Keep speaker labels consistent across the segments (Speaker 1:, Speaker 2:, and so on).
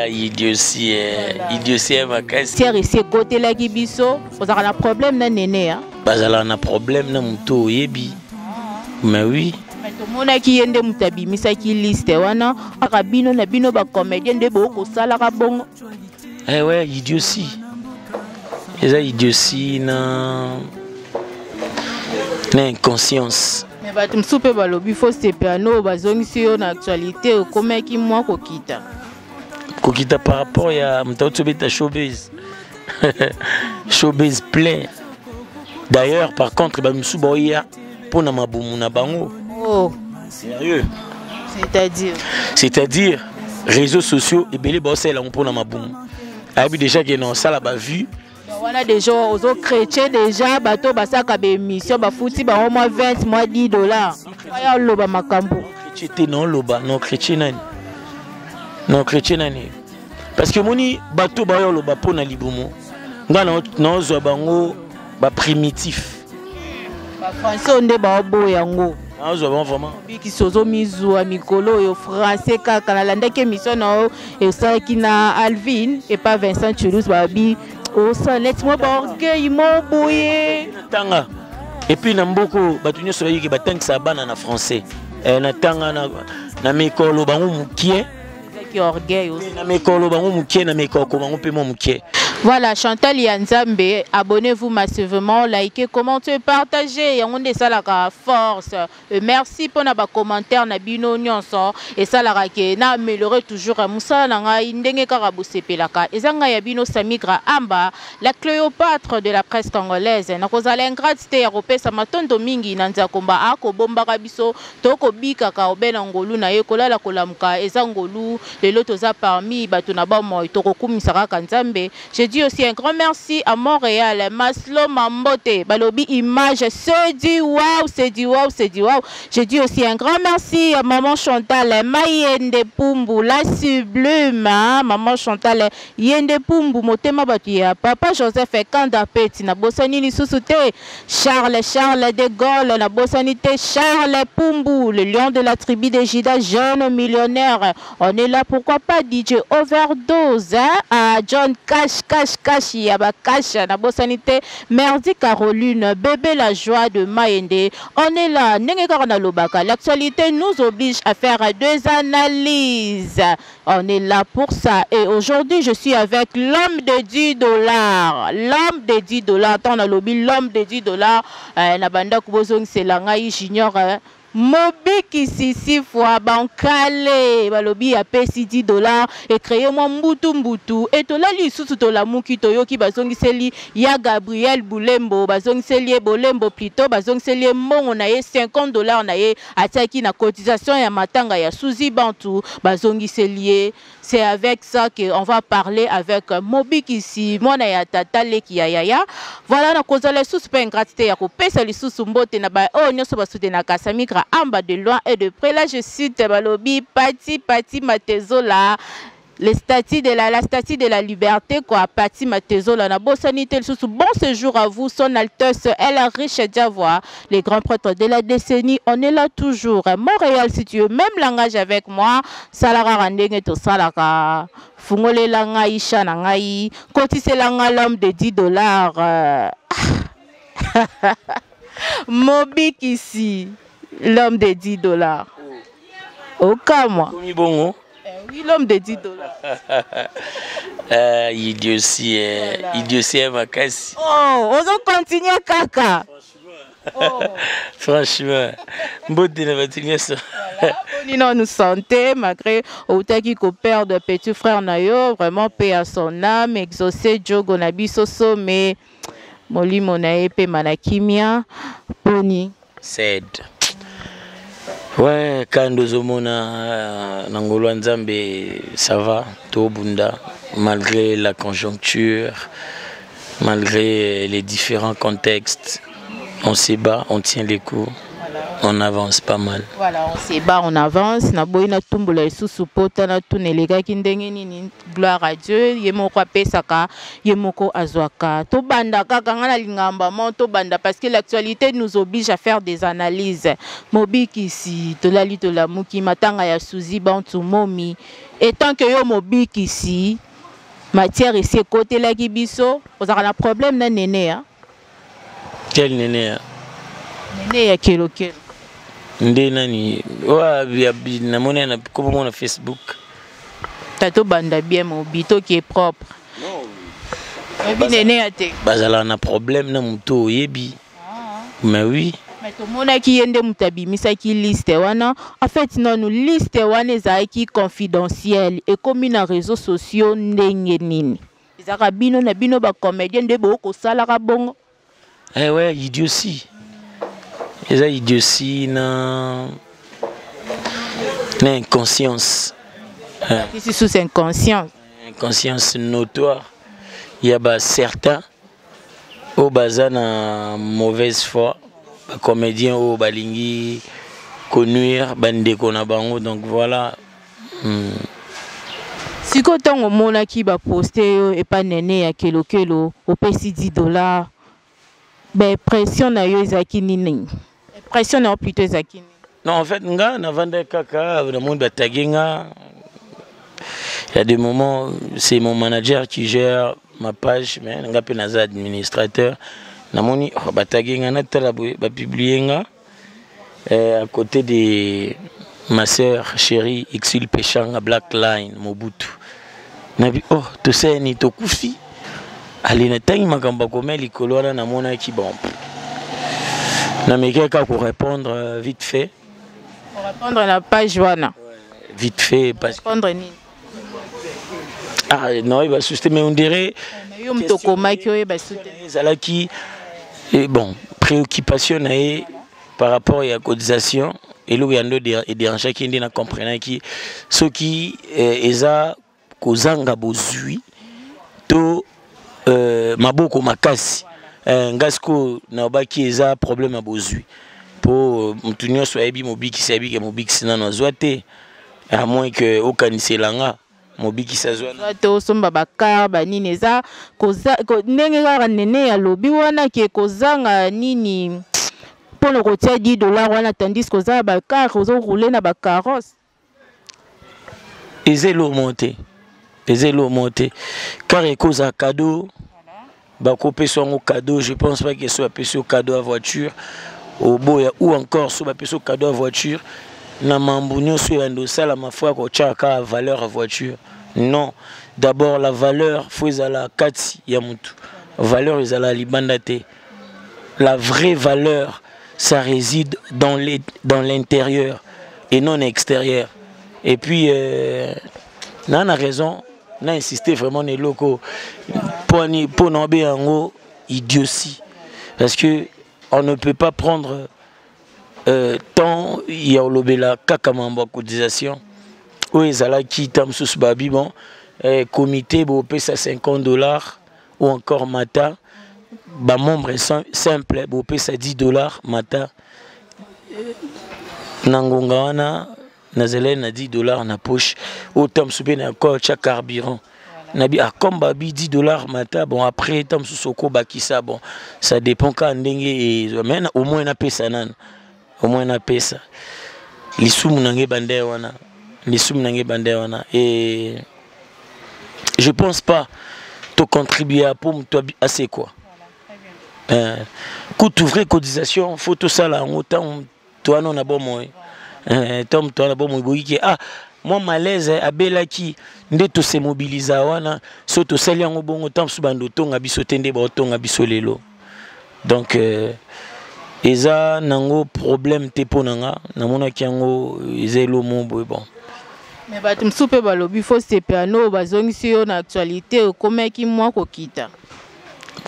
Speaker 1: Idiotie, idiotie makasi.
Speaker 2: Tiere esi ekotelaki biso, ozalaka na problème na nene ya?
Speaker 1: Bazalaka na problème na moto oyebi. Mais oui.
Speaker 2: Mais tomonaki ye nde moto abimisaki liste wana, kaka bino na bino ba comédien nde bokosalaka bongo.
Speaker 1: Eh ouais, idiotie. Eza idiotie na inconscience.
Speaker 2: Mais bato mosusu mpe balobi fo sepiano bazongisi yo na actualité, okomaki mwa kokita.
Speaker 1: Kokita par rapport ya moto auti obeta showbiz. Showbiz plein. D'ailleurs, par contre, ba mosusu baoya mpo na mabumu na bango.
Speaker 2: Oh.
Speaker 1: Sérieux?
Speaker 2: C'est-à-dire?
Speaker 1: C'est-à-dire, réseaux sociaux ebele baosalela yango mpo na mabumu. Ayebi déjà ke na osala ba vue.
Speaker 2: Wana déjà ozo chrétien déjà bato basalaka ba émission bafuti bango mwa 20 mwa 10 $. Oya oloba makambo.
Speaker 1: Chrétien te, na oloba non chrétien nani? Non chrétien nani? Parce que moni bato baoya oloba mpo na libumu, nga naozwa bango ba primitif.
Speaker 2: Ba français oyo nde baoboya yango.
Speaker 1: Naozwa bango vraiment.
Speaker 2: Bikisi ozomizwa mikolo oyo français kaka. Nalandaki émission na yo esalaki na Alvin epa Vincent Chulus, babi osala neti mwa ba orgueil mo boye.
Speaker 1: Tanga et puis na mboko bato nyonso bayiki batangisa bana na français. Na tanga na mikolo bango mokie.
Speaker 2: Orgueil aussi.
Speaker 1: Na mikolo bango mokie, na mikolo bango mpe mwa mokie.
Speaker 2: Voilà, Chantal Yanzambe, abonnez-vous massivement, likez, commentez, partagez. Yango nde esalaka force. Merci mpona ba commentaire na bino nyonso, esalaka ke na améliorer toujours mosala na ngai ndenge kaka bosepelaka. Eza ngai ya bino Samigra Amba, la Cléopâtre de la presse congolaise. Nakozala ingrate te ya kopesa matondo mingi na Nzakomba akobombaka biso, tokobikaka obe na ngolu na ye, kolala kolamuka eza ngolu. Lelo toza parmi bato na bomoi, tokokumisa kaka Nzambe. Je dis aussi un grand merci à Montréal, Maslo Mambote, balobi image, c'est du wow, c'est du wow, c'est du wow. Je dis aussi un grand merci à maman Chantal Mayende Pumbu, la sublime, hein, maman Chantal Yende Pumbu, motema batu ya papa Joseph Kanda Peti, na bosani lisusu te, Charles, Charles de Gaulle, na bosani te, Charles Pumbu, le lion de la tribu de Juda, jeune millionnaire. On est là, pourquoi pas DJ Overdose, hein? Ah, John Cash, Cash, Cash, Yaba Cash, na bosani te, Merdi Caroline, bébé la joie de Maende. On est là, ndenge kaka na lobaka. L'actualité nous oblige à faire deux analyses. On est là pour ça. Et aujourd'hui, je suis avec l'homme de 10 $. L'homme de 10 $. Tant na lobi, l'homme de 10 $. Na banda kubozongisela ngai junior, mobikisi sifwa bankale, balobi apesi 10 $ ecréer mwa mbutu mbutu. E tolali lisusu, tolamuki, toyoki bazongiseli ya Gabriel Bulembo, bazongiseli ye Bolembo plutôt, bazongiseli ye mbongo na ye, 50 $ na ye atiaki na cotisation ya matanga ya Suzi Bantu, bazongiseli ye. C'est avec ça qu'on va parler avec Mobikisi, mwana ya tata, leki ya yaya. Voilà, na kozala lisusu mpe ingrate te ya kopesa lisusu mbote na ba oyo nyonso basoutenaka Samigra Amba de loin et de près. Là, je cite balobi Pati Pati Matezola, les statues de la statue de la liberté, quoi. Pati Matezola, na bosani te lisusu. Bon séjour à vous, son Altesse El Riche Diavoie, les grands prêtres de la décennie. On est là toujours. Montréal, si tu veux même langage avec moi, salaka ndenge tosalaka, fungolela ngai sha na ngai, kotisela ngai l'homme de 10 $. Mobikisi, l'homme de 10 $. Okamwa.
Speaker 1: Komi bongo.
Speaker 2: Eh oui, l'homme de 10 $.
Speaker 1: Idiotie,
Speaker 2: Voilà.
Speaker 1: idiotie makasi.
Speaker 2: Oh, ozo continuer kaka. Oh.
Speaker 1: Franchement, mbote na bato nyonso.
Speaker 2: Boni nanu santé, malgré outaki ko perdre petit frère na yo, vraiment paix à son âme, exaucé Jogo na biso so, mais molimo na ye pe mana kimia. Boni.
Speaker 1: Sad. Ouais, quand ozomona na ngolo ya Nzambe, ça va, tobunda malgré la conjoncture, malgré les différents contextes, on se bat, on tient les coups. On avance pas mal.
Speaker 2: Voilà, on se bat, on avance. Naboyi natumbola lisusu pota, natuna elekaki ndenge nini. Gloire à Dieu, ye moko apesaka, ye moko azwaka. Tobanda kaka, nga nalingaka mbama tobanda parce que l'actualité nous oblige à faire des analyses. Mobikisi, tolali tolamuki, matanga ya Suzy Bantu Momi. Et tant que yo mobikisi, matière esi ekotelaki biso, ozalaka na problème na nene ya?
Speaker 1: Quel nene ya?
Speaker 2: Nene ya kelokelo.
Speaker 1: Nde nani? Oyo namoni na kombo na Facebook.
Speaker 2: Tato banda bien mobito qui est propre. Oyebi nene ya te?
Speaker 1: Bazalaka na problème na moto oyebi. Mais oui.
Speaker 2: Mais tomonaki ye nde moto abimisaki liste wana. En fait nanu liste wana ezalaki confidentielle, ekomi na réseaux sociaux ndenge nini? Ezalaka bino na bino bacomédien nde bokosalaka bongo?
Speaker 1: Eh ouais, idiotie. Eza idiotie na inconscience.
Speaker 2: Ici sous inconscience.
Speaker 1: Inconscience notoire. Il y a ba certains oyo baza na mauvaise foi, bacomédien oyo balingi konuire bandeko na bango, donc voilà.
Speaker 2: Sikoyo ntango omonaki baposte yo epa nene ya kelokelo, opesi 10 $, baimpression na yo ezalaki nini? Impression na yo plutôt ezalaki nini?
Speaker 1: Non, en fait, nga navandaki kaka, namoni batage nga. Il y a des moments, c'est mon manager qui gère ma page, mais nga mpe naza administrateur. Namoni, oh, batage nga, natala boye bapublie nga à côté de ma sœur chérie Exil Pechanga Black Line Mobutu. Nabi, oh, toseni tokufi. Ale, natangi makambo akomia likolo wana, namonaki, bon, nameki kaka korépondre vite fait.
Speaker 2: Répondre na page wana?
Speaker 1: Vite fait, parce que
Speaker 2: Répondre nini?
Speaker 1: Ah non, oyeba susu te, mais on dirait
Speaker 2: Yo moto okomaki, oyeba su te?
Speaker 1: Ezalaki bon, préoccupation na ye par rapport ya cotisation, eloko ya ndo edérangeaki nde na comprenaki soki eza kozanga bozwi to maboko makasi. Nga sikoyo nalobaki eza problème ya bozwi, mpo motu nyonso ayebi mobikisi, ayebi ke mobikisi nano azwa te, à moins que okanisela nga mobikisi azwa.
Speaker 2: Te, osomba bacar banini, eza ndenge kaka nene alobi wana ke kozanga nini mpona kotia 10 $ wana, tandis koza bacar, ozoroule na bacarrosse.
Speaker 1: Eza eloko moko te, eza eloko moko te. Car ekozala cadeau, bakopesa yango cadeau. Je pense pas que so bapesi yo cadeau ya voiture oboya, ou encore so bapesi yo cadeau ya voiture na mambu nyonso oyo yando osalama, fo ya kotiaka kaka valeur ya voiture. Non, d'abord la valeur fo ezala kati ya motu, valeur ezala libanda te. La vraie valeur, ça réside dans l'intérieur et non extérieur. Et puis na raison na insister vraiment na eloko mpo na obe yango idiotie, parce que on ne peut pas prendre temps ya olobela kaka mambo ya cotisation oyo ezalaki. Ta mosusu babi, bon, comité bopesa 50 $ ou encore mata, bamembre simple bopesa 10 $ mata. Na ngonga wana nazalaki na 10 $ na poche oyo, ta mosusu mpe na kotya carburant. Nabi, ah, comme babi 10 $ mata, bon, après ta mosusu okobakisa, bon, ça dépend kaka ndenge, mais au moins napesa nano, au moins napesa. Lisumu na ngai ebanda wana, lisumu na ngai ebanda wana. Et je pense pas tocontribuer po moto asekwa. Kutu vraie cotisation, faut tosala yango ntango towana na bomoi, ntango moto wana bomoi boyi ke, ah, mwa malaise, abelaki nde tose mobiliza wana. So tosali yango bongo, ntango mosusu bando otonga biso te nde baotonga biso lelo. Donc eza nango problème te mpo na nga, namonaki yango eza elomo boye, bon.
Speaker 2: Mais bato mosusu mpe balobi fo sepano bazongisi yo na actualité, okomaki mwa kokita.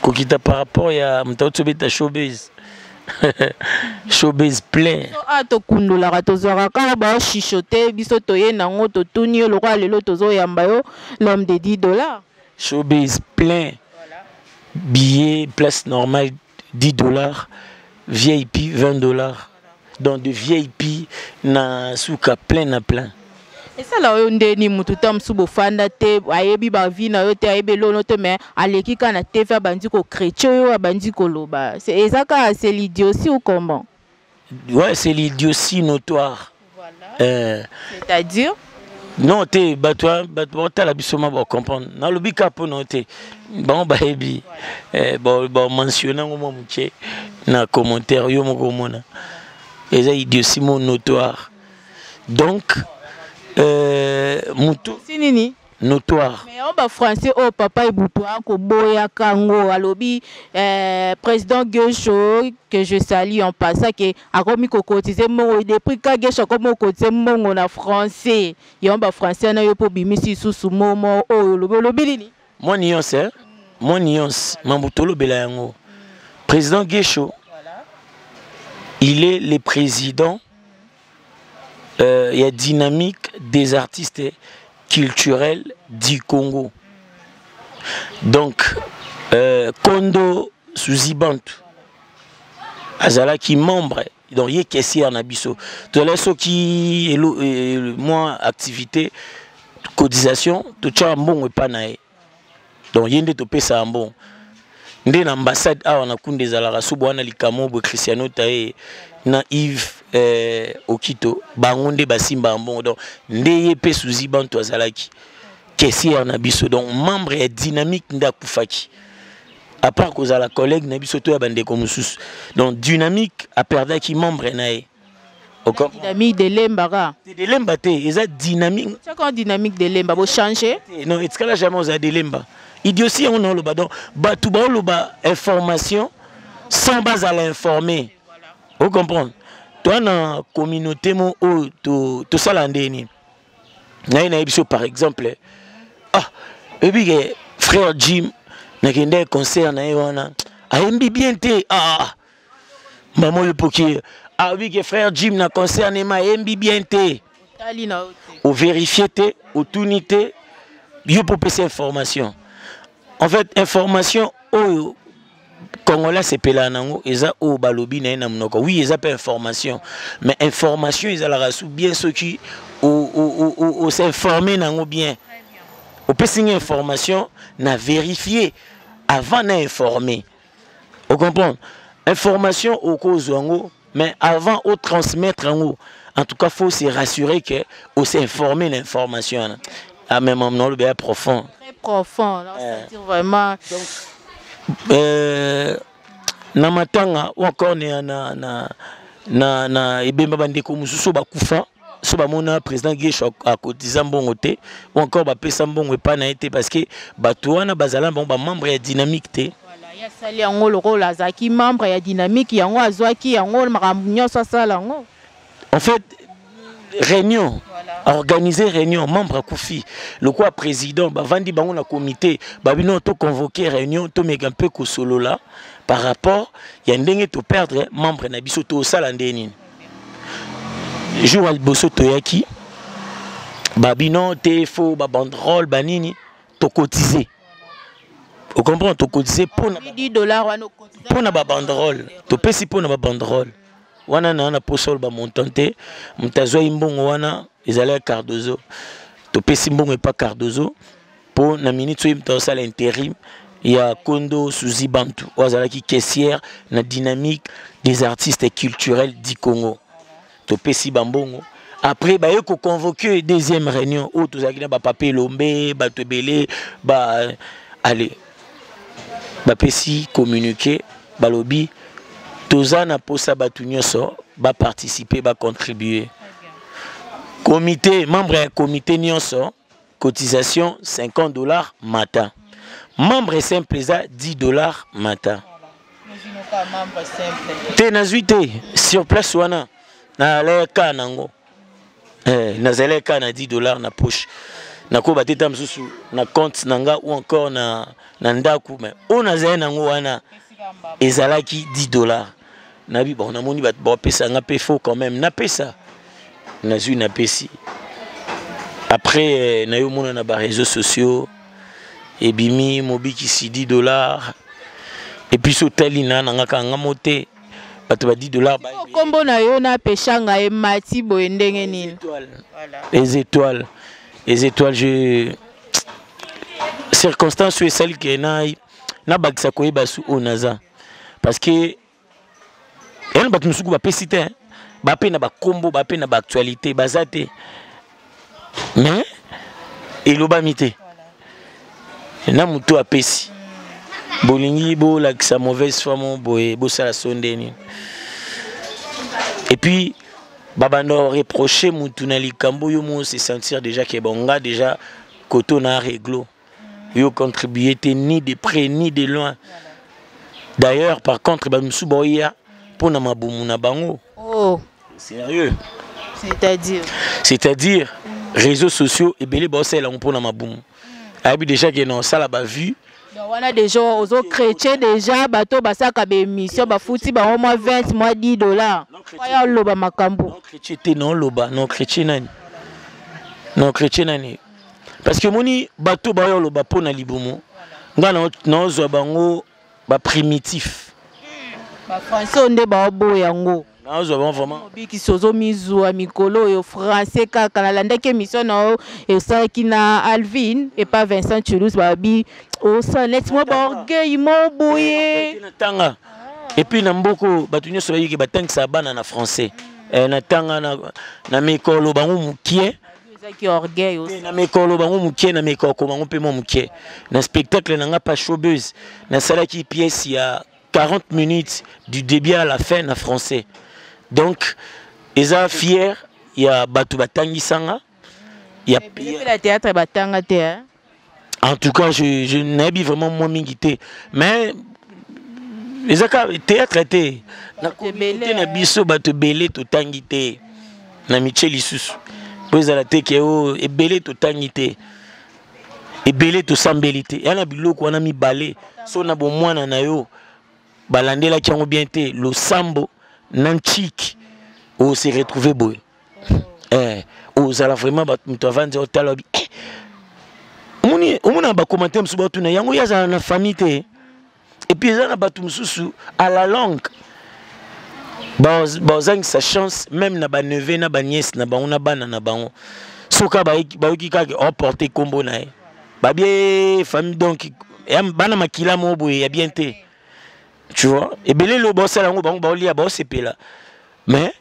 Speaker 1: Kokita par rapport ya moto auti obeta showbiz, showbiz plein.
Speaker 2: A tokundolaka, tozwaka kaka baoshisho te, biso toye nango, totuni yo lokola lelo tozoyamba yo, l'homme de 10 $.
Speaker 1: Showbiz plein, billet place normale 10 $, VIP 20 $. Donc de VIP na suka plein na plein.
Speaker 2: Esala oyo ndeni mutu ta mosusu bofanda te, ayebi bavi na yo te, ayebi elono te, mais aleki kaka na TV, abandi kochrétien oyo abandi koloba. Eza kaka, c'est l'idiotie ou comment?
Speaker 1: Ouais, c'est l'idiotie notoire.
Speaker 2: Voilà. C'est-à-dire?
Speaker 1: Non te, bato bato baotala biso ma bacomprendre. Nalobi kaka mpo na te, bango bayebi, bamentionne yango mwa moke na commentaire. Yo moko omona, eza idiotie mo notoire. Donc mutu
Speaker 2: si nini?
Speaker 1: Notoire.
Speaker 2: Mais yango bafrançais oyo papa Ebutu akoboyaka yango, alobi président Gesho, que je salue en passant, ke akomi kokotize mbongo depuis ka Gesho akomi kokotize mbongo na français. Yango bafrançais wana, yo mpo obimisi lisusu momo oyo olobi, olobi nini?
Speaker 1: Mwa nuance, eh? Mwa nuance, mambo tolobela yango. Président Gesho, il est le président ya Dynamique des artistes culturels du Congo. Donc Kondo Suzi Bantu azalaki membre, donc ye caissière na biso. Tozalaki soki mwa activité, cotisation, totyaka mbongo epa na ye. Donc ye nde topesaka mbongo. Nde na ambassade awa na kunda ezalaka so bwana likamo boye, Cristiano Taye na Yves Okito, bango nde basimbaka mbongo. Donc nde ye mpe Suzi Bantu azalaki caissière na biso, donc membre ya Dynamique nde akufaki, à part kozala collègue na biso to ya bandeko mosusu. Donc Dynamique aperdaki membre na ye.
Speaker 2: Dynamique de Lemba ka?
Speaker 1: De Lemba te, eza Dynamique.
Speaker 2: Tiaka Dynamique de Lemba, bochange.
Speaker 1: Non, etikala jamais ozala de Lemba. Idiotie yango na oloba. Donc bato baoloba information sans bazala informé, ocomprendre? Toa na communauté mo oyo tosala ndeni na ye, nayebi so. Par exemple, ah, oyebi ke frère Jim, nakende concert na ye wana, ayembi bien te. Ah, mama oyo poki alobi ke frère Jim na concert nema ayembi bien te.
Speaker 2: Otali na yo te.
Speaker 1: Ovérifie te, otuni te, yo mpo opesa information. En fait, information oyo Congolais asepelaka nango eza oyo balobi na ye na monoko. Oui, eza mpe information, mais information ezalaka su bien soki os'informe nango bien. Opesi nga information, na vérifie avant na informer, ocomprendre? Information okozwa yango, mais avant otransmettre yango, en tout cas faut se rassurer que os'informer na information wana. Ah, mais mam naoloba ya profond.
Speaker 2: Très profond. Là, c'est vraiment.
Speaker 1: Donc, na matanga ou encore na ebemba bandeko mosusu oyo bakufa, so bamona président Gesho akotiza mbongo te ou encore bapesa mbongo epai na ye te, parce que bato wana bazala bango bamembre ya Dynamique te.
Speaker 2: Voilà, ye asali yango lokola azalaki membre ya Dynamique, yango azwaki yango, makambo nyonso asala yango.
Speaker 1: En fait, réunion organiser, réunion, membre akufi, lokola président, bavandi bango na comité, babino toconvoquer réunion, tomeka mpe kosolola par rapport ya ndenge toperdre membre na biso, tosala nde nini. Jour ya liboso toyaki, babino te, fo babanderole banini, tokotize, ocomprend? Tokotize mpona
Speaker 2: 10 $ wana.
Speaker 1: Mpona babanderole, topesi mpona babanderole wana na posa oloba montant te. Moto azwai mbongo wana ezali ya Cardozo. Topesi mbongo epa Cardozo mpo na minute oyo moto azosala intérim ya Kondo Suzi Bantu, oyo azalaki caissière na Dynamique des artistes culturels du Congo. Topesi bambongo. Après baye koconvoque deuxième réunion oyo tozalaki na bapapa Elombe, bato ebele ba allez, bapesi communiqué, balobi toza na posa bato nyonso baparticipe, bacontribue. Comité, membre ya comité nyonso, cotisation 50 $ matin, membre simple eza 10 $ matin. Te, nazwi te sur place wana, naleka nango, nazalaki kaka na 10 $ na poche. Nakoyeba te ta mosusu na compte na nga ou encore na ndako, mais oyo nazali nango wana ezalaki 10 $. Nabi bon, namoni bato bapesa nga mpe, faut quand même napesa. Nazwi, napesi. Après nayomona na baréseaux sociaux ebimi mobikisi 10 $. Et puis so otali na nga kaka nga mo te. Bato ba 10 $
Speaker 2: Nkombo na yo na Peshanga emati boye ndenge nini?
Speaker 1: Les étoiles, les étoiles. Je circonstance oyo esali ke na nabakisa koyeba su oyo naza, parce que yana bato mosuku bapesi te, bape na bakombo, bape na baactualité, baza te, mais elobami te na motu apesi. Bolingi bolakisa mauvaise foi mo boye, bosala so ndeni. Et puis babanda reprocher mutu na likambo, yo mo se sentir déjà ke bon, nga déjà koto na réglo, yo contribuer te ni de près ni de loin. D'ailleurs, par contre, bamosusu baoya mpo na mabumu na bango.
Speaker 2: Oh.
Speaker 1: Sérieux.
Speaker 2: C'est-à-dire?
Speaker 1: C'est-à-dire réseaux sociaux ebele baosalela yango mpo na mabumu. Ayebi déjà ke na osala bavue.
Speaker 2: Donc wana déjà ozo chrétien, déjà bato basalaka baémission, bafuti bango mwa 20, mwa 10 $, oya oloba makambo.
Speaker 1: Non, chrétien te. Non, oloba non chrétien nani? Non, chrétien nani? Parce que omoni bato baoya oloba mpo na libumu, nga naozwa bango baprimitif.
Speaker 2: Bafrançais oyo nde baoboya yango.
Speaker 1: Naozwa bango vraiment.
Speaker 2: Mobikisi, ozomizwa mikolo oyo français kaka. Nalandaki émission na yo esalaki na Alvin epa Vincent Chulus, babi osala neti mwa baorgueil mo boye.
Speaker 1: Natanga, et puis na mboko bato nyonso bayiki batangisaka bana na français. Natanga na mikolo bango mokie.
Speaker 2: Ezaki orgueil aussi.
Speaker 1: Na mikolo bango mokie, na mikolo bango mpe mwa mokie. Na spectacle na nga pa Showbuzz, nasalaki pièce ya 40 minutes du début à la fin na français. Donc eza fier ya bato batangisanga ya.
Speaker 2: Ebele la théâtre batanga te, hein?
Speaker 1: En tout cas, je nayebi vraiment mwa mingi te, mais eza ka théâtre te na communauté na biso. Bato ebele totangi te na mitie lisusu po ezala te ke oyo ebele totangi te, ebele tosambeli te. Ya na biloko wana mibale, so na bomwana na yo balandelaki yango bien te, losambo na ntiki, ose retrouve boye. Ozala vraiment moto avandi otala bi eh, omoni, omona bacommentaire mosusu batuna yango, ye azala na famille te. Et puis eza na bato mosusu, à la longue bazangisa chance même na baneveu, na banièce na bango, na bana na bango. Soki bayoki kaka oporte nkombo na ye, babie famille, donc bana makila moko boye ya bien te, tu vois. Ebele lelo baosala yango, bango baolia, baosepela, mais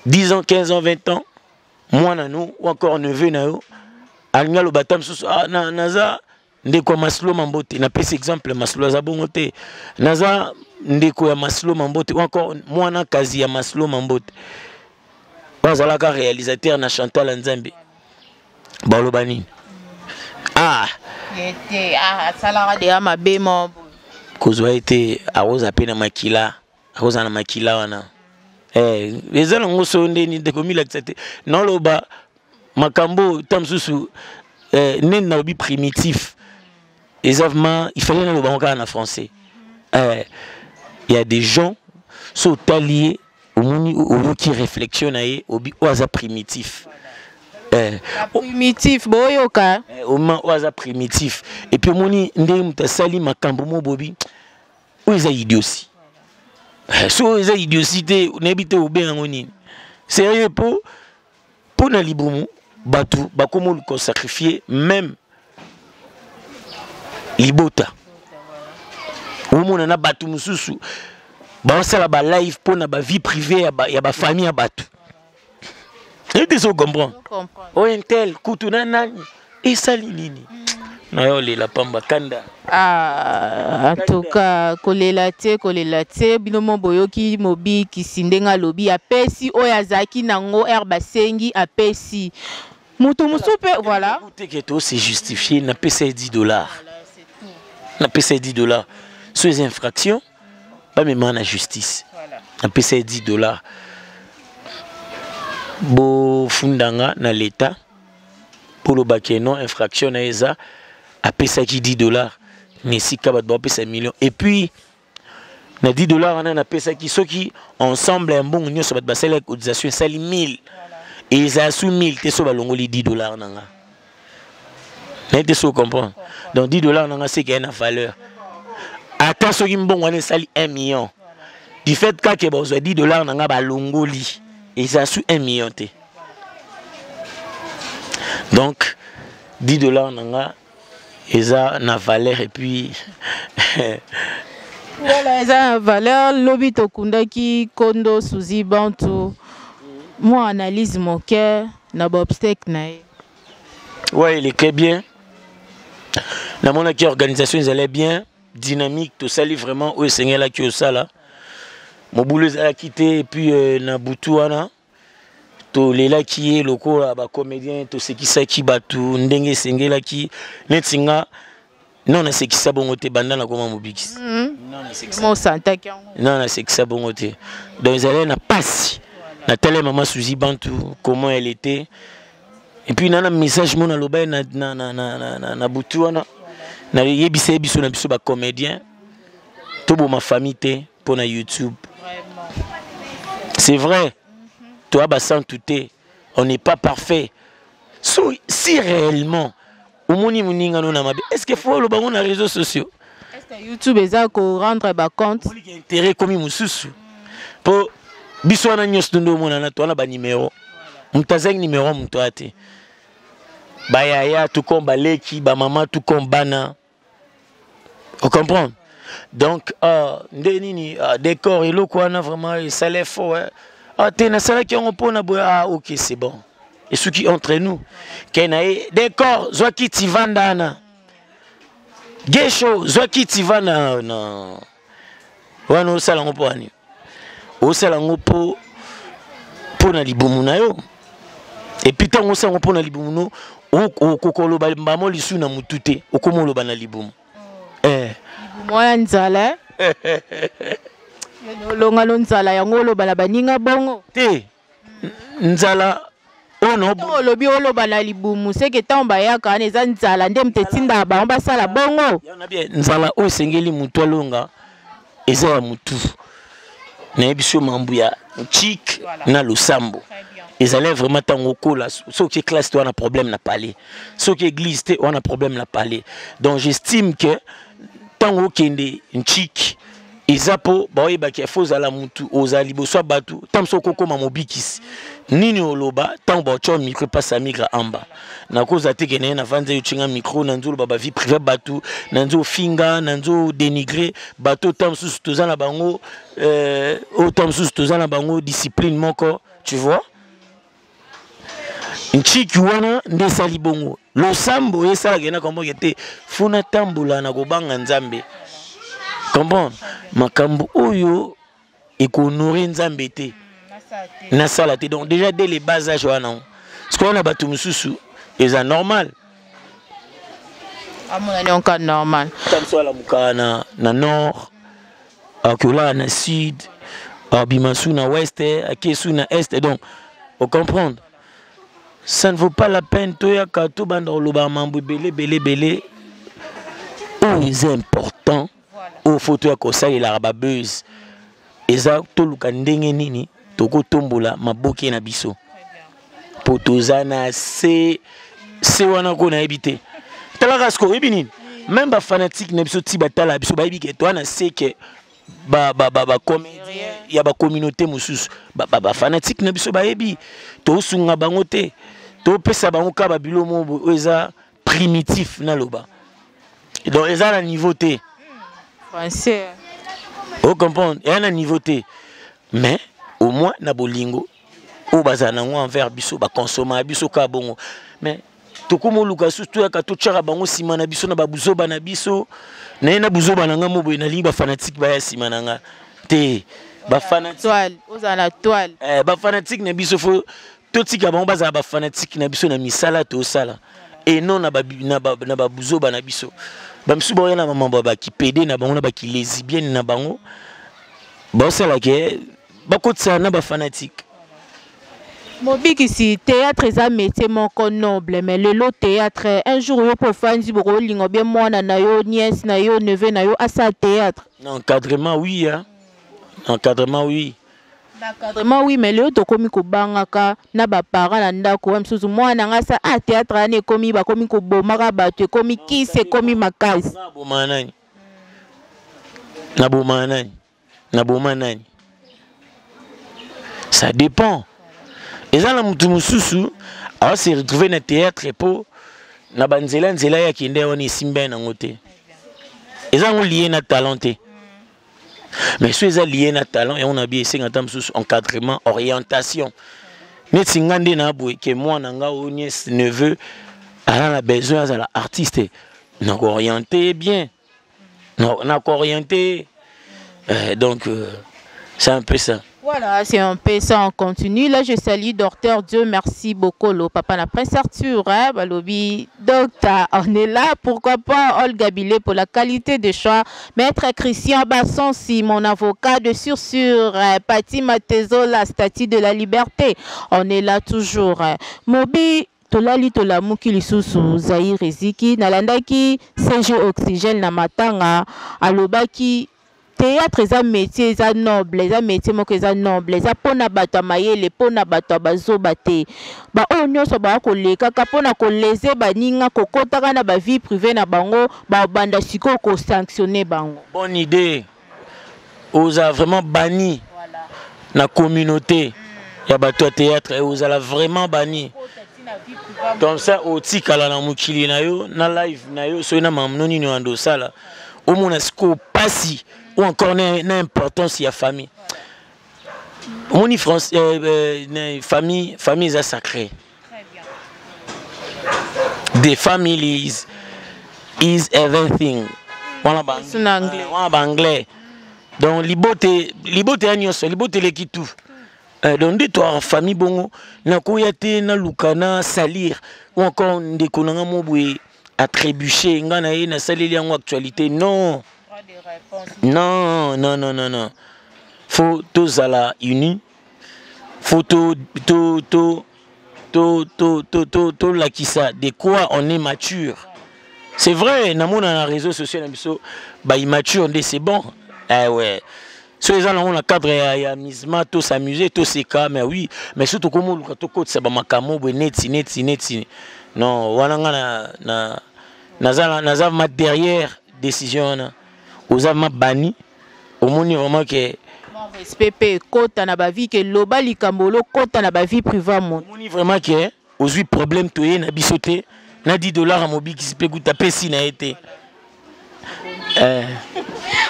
Speaker 1: 10 ans, 15 ans, 20 ans, mwana no ou encore neveu na yo alingi aloba ta mosusu: ah, naza ndeko ya Maslo Mambote. Napesi exemple, Maslo aza bongo te. Naza ndeko ya Maslo Mambote ou encore mwana kazi ya Maslo Mambote oyo azalaka réalisateur na Chantal ya Nzambe. Baloba nini? Ah.
Speaker 2: Ete asalaka deya mabe mo.
Speaker 1: Kozwa ye te, akozala mpe na makila, akozala na makila wana. Eza nango so ndeni ndeko milakisa te. Naoloba makambo ta mosusu, nini, nalobi primitif, eza vraiment il fallait naloba yango kaka na français. Il y a des gens, so otali ye, omoni, oyoki réflexion na ye, obi oyo aza primitif.
Speaker 2: Primitif, boyoka.
Speaker 1: Oma oyo aza primitif. Et puis omoni ndenge moto asali makambo mo bobi oyo eza idiotie. So oyo eza idiotie te, nayebi te obenga yango nini. Sérieux, mpo na libumu, bato bakoma oluka sacrifier même libota. Omona na bato mosusu baosala balive mpo na bavie privée ya bafamille ya bato. Nayebi te so comprendre. Oyo intel kutu na nani esali nini na yo, olela pamba, kanda.
Speaker 2: Ah, en tout cas, kolela te, kolela te. Bino mo boyoki mobikisi ndenge alobi, apesi oyo azalaki nango ere basengi, apesi moto mosusu mpe, voilà.
Speaker 1: Teke to se justifier, napesa ye 10 $, napesa ye 10 $. So eza infraction, bamema na justice. Napesa ye 10 $, bofundanga na l'état mpo olobaki non, infraction na ye eza apesaki 10 $ na esika bato baopesa million. Et puis na 10 $ wana napesaki, soki ensemble ya mbongo nyonso bato basali ya cotisation esali 1000, ezala su 1000 te so balongoli 10 $ na nga. Nayebi te so comprendre. Donc 10 $ na nga seke ye na valeur, ata soki mbongo wana esali 1 million. Du fait kaka bazwa 10 $ na nga, balongoli, eza su 1 million te. Donc 10 $ na nga eza na valeur et puis
Speaker 2: Voilà, eza na valeur. Lobi tokundaki kondo Suzi Bantu. Mwa analyse moke na baobsèques na ye.
Speaker 1: Ouais, il était bien. Namonaki organisation ezalait bien dynamique. Tosali vraiment oyo esengelaki osala. Mobulu ezalaki te. Et puis na butu wana tolelaki ye lokola bacomédien, tosekisaki bato ndenge esengelaki. Neti nga non, nasekisa bongo te banda nakoma mobikisi.
Speaker 2: Mosantaki yango.
Speaker 1: Non, nasekisa bongo te. Donc ezalaki na pasi. Natala mama Suzi Bantu, comment elle était. Et puis nana message mo naloba ye na butu wana, nayebisa ye biso na biso bacomédien toboma famille te mpo na YouTube. C'est vrai, toya basantu te, on n'est pas parfait. So, si réellement omoni moninga no na mabe, est ce que faut oloba ngo na réseaux sociaux?
Speaker 2: Est ce que YouTube eza korendre bacompte?
Speaker 1: Oliki intérêt ekomi mosusu mpo biso wana nyonso to nde omonana to wana banimero. Moto azangi nimero, moto aya te. Bayaya tout comme baleki, bamama tout comme bana, ocomprendre? Donc nde nini, décor eloko wana vraiment esala fort, eh? Ah, te, nasalaki yango mpona boye. Ah ok, c'est bon, esuki entre nous. Ke na ye décor, zwa kiti, vanda wana. Gesho, zwa kiti, vanda na wana. Osala yango mpo wani, osala yango mpo na libumu na yo. Et puis ntango osala yango mpo na libumu no, okokoloba mbamo lisu na mutu te, okoma oloba na libumu, eh.
Speaker 2: Libumu wana nzala, olonga no nzala yango, oloba na baninga bongo.
Speaker 1: Te, nzala oyo na
Speaker 2: Ntango olobi oloba na libumu, seke ntango bayaka wana eza nzala nde moto etindaka bango basala bongo.
Speaker 1: Yana bien, nzala oyo esengeli motu alonga eza ya motu. Nayebi so mambo ya chik na losambo ezali vraiment. Ntango okola, soki classe te, wana problème na palais, soki église te, wana problème na palais. Donc j'estime que ntango okende nchik, eza mpo baoyebaki fo ozala mutu, ozala liboso ya bato. Ntango mosu okokóma mobikisi nini, oloba ntango baotya micro epasa migra amba. Nakozala te kende navandi yo tinga micro na nzoloba bavie privée bato, na nzofinga, na nzodénigre bato. Ntango mosusu toza na bango oyo, ntango mosusu toza na bango discipline moko, tu vois. Nchiki wana nde esali bongo. Losambo esalaka ena komboke te. Funa tambola na kobanga Nzambe, comprendre makambo oyo ekohonore Nzambe te, nasala te. Donc déjà dès le bas âge wana, sikoyo wana bato mosusu eza normal.
Speaker 2: Amonani onka normal.
Speaker 1: Ntango alamukaka na nord, akolala na sud, abima su na ouest, ake su na est. Donc ocomprendre, ça ne vaut pas la peine toyaka tobanda koloba mambo ebele ebele ebele. Oyo eza important, oyo fo toya kosalelaka babuse, eza toluka ndenge nini tokotombola maboke na biso, mpo toza na se se wana ko nayebi te. Talaka siko, oyebi nini, même bafanatique na biso ti batala biso, bayebi ke toza na se ke bacomédien ya bacommunauté mosusu, bafanatique na biso bayebi tosunga bango te, topesa bango kaka babilo mo boye oyo eza primitif naloba. Donc eza na niveau te.
Speaker 2: Français.
Speaker 1: Ocomprendre, eza na niveau te, mais au moins na bolingo oyo bazala nango envers biso, bakonsomaka biso kaka bongo. Mais tokóma oluka susu toyaka totyaka bango nsima na biso na babuzoba na biso. Naye na buzoba na nga mo boye, nalingi bafanatique baya nsima na nga te.
Speaker 2: Bafanatique ozala na toile.
Speaker 1: Eh, bafanatique na biso fo totika bango bazala bafanatique na biso na misala tosala et non na babuzoba na biso. Bamisusu baoya na bamambo ya bakipede na bango, na bakilesbienne na bango, baosalaka bakotisa na bafanatique.
Speaker 2: Mobikisi, théâtre eza métier moko noble, mais lelo théâtre, un jour yo mpo ofandi, bokolinga bien mwana na yo, nièce na yo, neveu na yo asala théâtre?
Speaker 1: Na encadrement, oui, hein? Encadrement, oui.
Speaker 2: Encadrement, oui, mais lelo tokomi kobangaka na baparent na ndako wa misusu. Mwana nga sa ah, théâtre wana ekomi, bakomi kobomaka bato, ekomi kisi, ekomi makasi.
Speaker 1: Naboma nani? Naboma nani? Naboma nani? Ça dépend. Eza na mutu mosusu awa se retrouver na théâtre po na banzela nzela ya kende wana esimba ye nango te. Eza yango lié na talent te. Mais so eza lié na talent yango na bi esenga ata mosusu encadrement, orientation. Neti nga nde na boye ke mwana nga oyo nièce neveu aza na besoin azala artiste, nako orienter bien. Nako orienter donc c'est un peu ça.
Speaker 2: Voilà, c'est un peu ça, on continue. Là, je salue Docteur Dieu, merci beaucoup, le papa na Prince Arthur, hein, Balobi, Docteur, on est là, pourquoi pas Olga Bilé pour la qualité de choix. Maître Christian Bassonsi, mon avocat de sur, Pati Matezo, la statue de la liberté, on est là toujours. Hein. Mobi, tolali tolamuki lisusu Zaïre eziki, nalandaki CG Oxygène na matanga, alobaki théâtre eza métier eza noble, eza métier moko eza noble, eza mpona bato ya mayele, mpona bato ya bazoba te. Ba oyo nyonso baya kolekaka mpona koleze baninga, kokotaka na ba vie privée na bango, babanda sikoyo kosanctionner bango.
Speaker 1: Bonne idée. Oza vraiment banni na communauté ya bato ya théâtre, ozala vraiment banni. Comme ça otikala na mokili na yo, na live na yo, soki na makambo nini oyo osala, omona sikoyo pasi ou encore na importance ya famille. Omoni France, famille, famille eza sacré. The family is everything. Wana ba
Speaker 2: C'est en anglais.
Speaker 1: Wana ba anglais. Donc libote, libote ya nyonso, libote eleki tout. Donc nde toa famille bongo, nakoya te naluka na salir ou encore ndeko na nga mo boye atrébucher nga na ye nasaleli yango actualité. Non. Non, non, non, non, non. Faut tozala unis. Faut to, to, to, to, to, to, to, to lakisa de quoi on est mature. C'est vrai, namona na réseaux sociaux na biso ba immature nde c'est bon. Eh ouais. So eza nango na cadre ya amusement, to s'amuser, to seka, mais oui, mais surtout comme luka to kotisa ba makambo boye neti neti neti. Non, wana nga na, na, naza, naza ma derrière décision wana. Oza ma banni, omoni vraiment que
Speaker 2: respect pe kota na ba vie ke loba likambo lo kota na ba vie privée mon.
Speaker 1: Omoni vraiment que ozwi problème toye na biso te na 10 $ ya mobikisi mpe kuta pesi na ye te.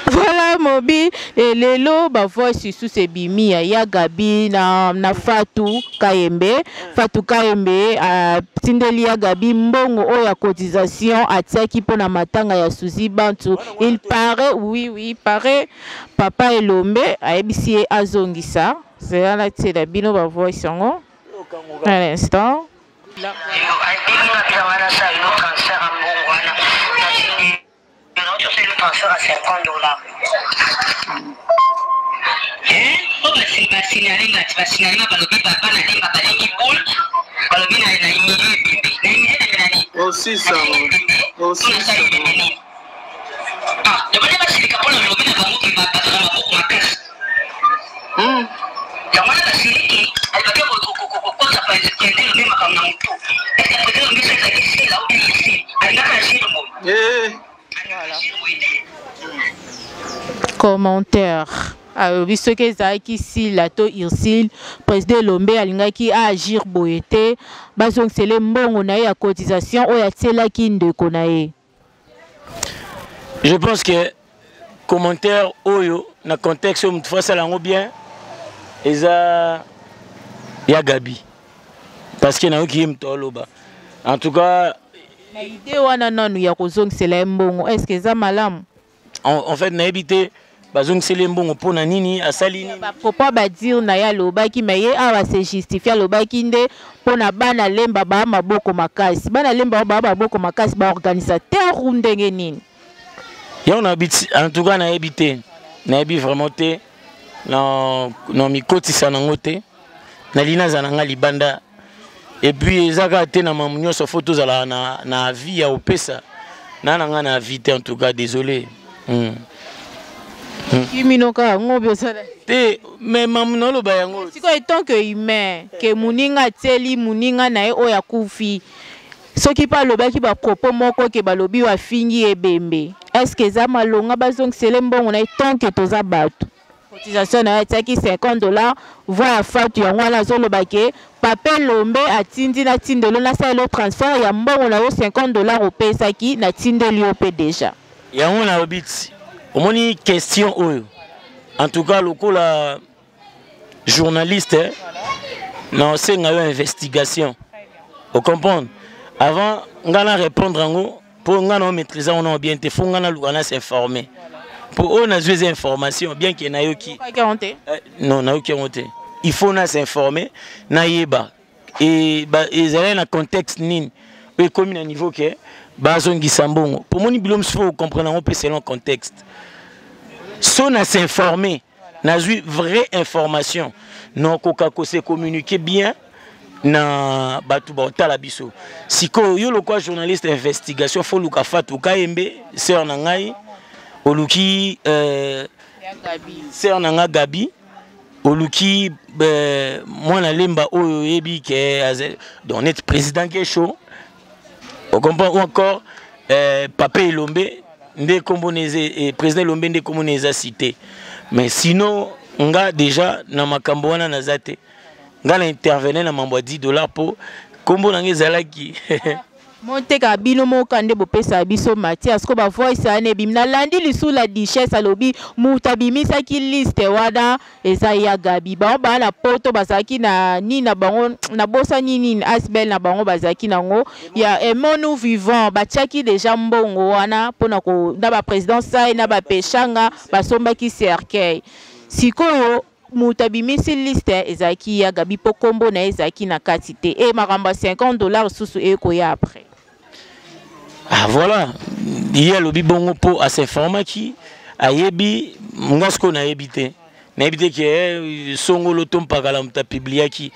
Speaker 2: Voilà Mobi, et lelo ba voice lisusu ebimi ya Gabi na Fatou Kayembe. Fatou Kayembe atindeli ya Gabi mbongo oyo ya cotisation atiaki mpona matanga ya Suzy Bantu. Il paraît, oui, oui, il paraît papa Elombe ayebisi ye azongisa. Zela natiela bino ba voice yango à l'instant.
Speaker 3: Abengi wana sa elo transfert ya mbongo wana, natindi nauti transfert ya 50 $. Oyo basignale nga ti basignale nga, balobi bana Lemba balengi boule, balobi na humilie ebembe, na humilie ebembe na nini?
Speaker 4: Osisa.
Speaker 3: Nasali ebembe nini? Yabane basilika mpona lobi na bango ke bato na maboko makasi. Yango wana basiliki, alibaki kokosa président Lobi makambo na motu. Est-ce président Lobi so ezalaki sila ou bien esili alingaka agir boye? Agir boye te.
Speaker 2: Commentaire, alobi soki ezalaki Sila to Ursile, président Elombe alingaki aagir boye te, bazongisele mbongo na ye ya cotisation oyo atielaki ndeko na ye.
Speaker 1: Je pense que commentaire oyo na contexte oyo motu asala yango bien eza ya Gabi, parce que nayoki ye moto aloba en tout cas.
Speaker 2: Na idée wana nanu ya kozongisela ye mbongo, est ce que eza malamu?
Speaker 1: En fait, nayebi te bazongiseli ye mbongo mpo na nini, asali nini.
Speaker 2: Bapropos badire na ye, alobaki, me ye awa se justifie, alobaki nde mpo na bana Lemba baa maboko makasi, bana Lemba baa maboko makasi, baorganisateur ou ndenge nini.
Speaker 1: Yango nayebi, en tout cas nayebi te, nayebi vraiment te, na mikotisa nango te, nalingi naza na nga libanda. Et puis eza kaka te na mamu nyonso fo tozalaka na avis ya opesa na nga na avis te, en tout cas désolé.
Speaker 2: Kimino kaka ngobi osala.
Speaker 1: Te, mais mamu naoloba yango.
Speaker 2: Sikoyo etant que humain, ke moninga atieli moninga na ye oyo akufi, soki mpe alobaki bapropos moko ke balobi bafingi ebembe, est ce que eza malonga bazongisele mbongo na ye tant que toza bato? Cotisation na ye atiaki 50 $. Voix ya Fatu yango wana, azoloba ke Papa Elombe atindi natindelo, nasaleli yo transfert ya mbongo na yo 50 $ opesaki, natindeli yo mpe déjà.
Speaker 1: Yango nalobi ti omoni question oyo, en tout cas lokola journaliste, na osenga yo investigation, ocomprendre, avant nga na répondre yango, mpo nga na omaîtrise yango na bien te. Faut nga naluka na s'informer, mpo oyo nazwi eza information, bien ke nayoki. Non, nayoki yango te. Il faut na s'informer, nayeba ezalaki na contexte nini oyo ekomi na niveau ke bazongisa mbongo. Po moni bilo mosusu, faut comprendre yango mpe selon contexte. So na s'informer, nazwi vraie information, nakoka kose communiquer bien na bato baotala biso. Sikoyo yo lokwa journaliste investigation, faut luka Fatu Kayembe, sœur na ngai, oluki sœur na nga Gabi, oluki mwana Lemba oyo oyebi ke donc net président Kesho, ocomprend, ou encore Papa Elombe nde kombo na président Elombe nde kombo na eza cité. Mais sinon nga déjà na makambo wana naza te. Nga na intervenir na mambo ya 10 $ mpo kombo na nga ezalaki.
Speaker 2: Moteka bino moko nde bopesaka biso matière. Siko bavoice wana ebimi, nalandi lisusu la Duchesse alobi moto abimisaki liste wana eza ya Gabi. Bango baa na Poto, bazalaki na nini na bango, nabosani nini, asbel na bango bazalaki nango ya Aimons-nous vivant. Batiaki déjà mbongo wana mpona na baprésident sai na bapeshanga basombaki cercueil. Sikoyo moto abimisi liste ezalaki ya Gabi, mpo nkombo na ye ezalaki na kati te. E makambo ya 50 $ susu ekoya après.
Speaker 1: Ah voilà, ye alobi bongo mpo asinformaki, ayebi. Nga sikoyo nayebi te, nayebi te ke songolo to mpakala moto apubliaki.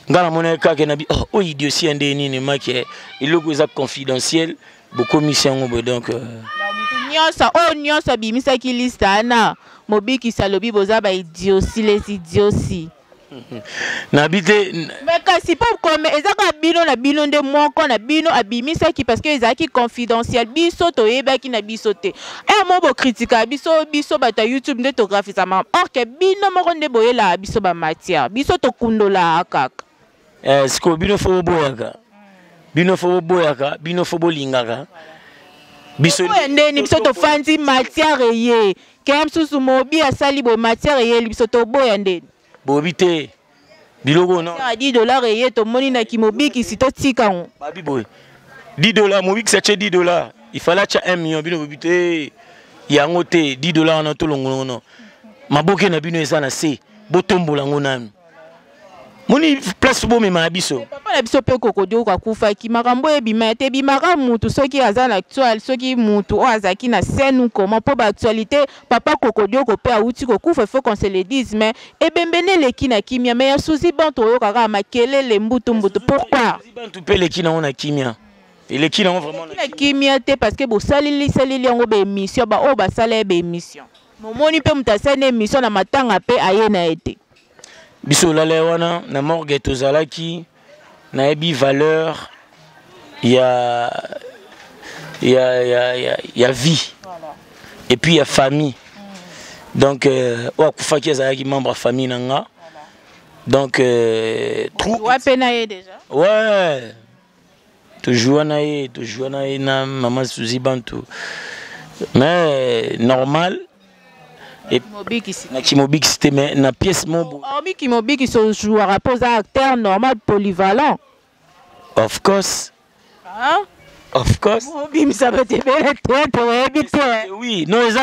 Speaker 1: Nga namonaki kaka nabi, oh, oyo idiotie ya nde nini make eloko eza confidentiel, bokomisi yango boye. Donc
Speaker 2: nyonso oyo nyonso abimisaki liste wana, Mobikisi alobi boza baidiosi, les idiosi.
Speaker 1: Nabi te.
Speaker 2: Mais kasi mpo kome eza kaka bino na bino nde moko na bino abimisaki, parce que ezalaki confidentiel, biso toyebaki na biso te. E mo bokritika biso, biso bato ya YouTube nde tografisa makambo, or ke bino moko nde boyelaka biso bamatière, biso tokundolaka kaka.
Speaker 1: Sikoyo bino faut boboyaka, bino faut boboyaka, bino faut bolingaka
Speaker 2: biso. Oyo ndeni biso tofandi, matière eye ke mosusu mobi asali boye, matière eyeli biso, toboya ndeni?
Speaker 1: Boyebi te biloko
Speaker 2: no. 10 $ eye, tomoni na kimobikisi, totika ngo.
Speaker 1: Babi boye 10 $, mobikisi atie 10 $, il fallait atya 1 million. Bino boyebi te yango te. 10 $ wana tolongolongo no maboke na bino eza na se, botombola yango nanu, moni place bomema na biso.
Speaker 2: Papa na biso mpe Kokodioko akufaki, makambo oyo ebima te, ebimaka mutu soki aza na actuel, soki mutu oyo azalaki na scène ou comment, mpo baactualité. Papa Kokodioko mpe awuti kokufa, il faut qu'on se le dise, mais ebembe nde eleki na kimia. Mais ya Suzi Bantu, oyoka kaka makelele, mbutu mbutu, pourquoi?
Speaker 1: Bantu mpe eleki nango na kimia, eleki nango vraiment.
Speaker 2: Na kimia te, parce que bosaleli saleli yango baémission, baoyo basala ye baémission, momoni mpe moto asali na émission na matanga mpe aye na ye te.
Speaker 1: Biso olala ye wana na morgue, tozalaki, nayebi valeur ya vie et puis ya famille. Donc oyo akufaki azalaki membre ya famille na nga, donc
Speaker 2: trou wape na ye déjà.
Speaker 1: Ouais, tojoua na ye, tojoua na ye na mama Suzi Bantu, mais normal.
Speaker 2: Mobikisi.
Speaker 1: Na kimobikisi te, mais na pièce mo.
Speaker 2: Omi kimobikisi, ojouaka mpo oza acteur normal, polyvalent.
Speaker 1: Of course.
Speaker 2: Hein?
Speaker 1: Of course.
Speaker 2: Obimisa bato ebele te, toyebi te.
Speaker 1: Oui, non, eza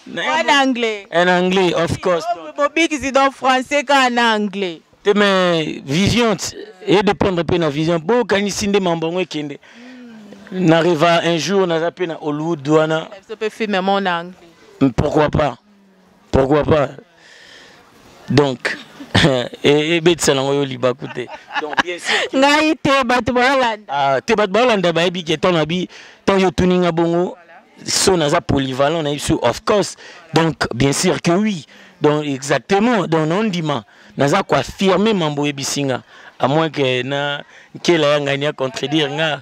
Speaker 2: en anglais.
Speaker 1: En anglais, of course.
Speaker 2: Mobikisi donc français kaka na anglais.
Speaker 1: Te, mais vision edépendre mpe na vision. Bo okanisi nde mambo yango ekende, narriva un jour naza mpe na Hollywood wana.
Speaker 2: Biso mpe film mo na anglais.
Speaker 1: Pourquoi pas, pourquoi pas. Donc ebetisa nango yo libaku te. Donc bien
Speaker 2: sûr. Ngai te, bato baolanda.
Speaker 1: Ah, te, bato baolanda bayebi ke ntango nabi, ntango yo otuninga bongo so naza polyvalent, nayebi so of course. Donc bien sûr que oui, donc exactement, donc naondima, naza koaffirme mambo oyebisi nga, à moins que na nkela ya ngai ni acontredire nga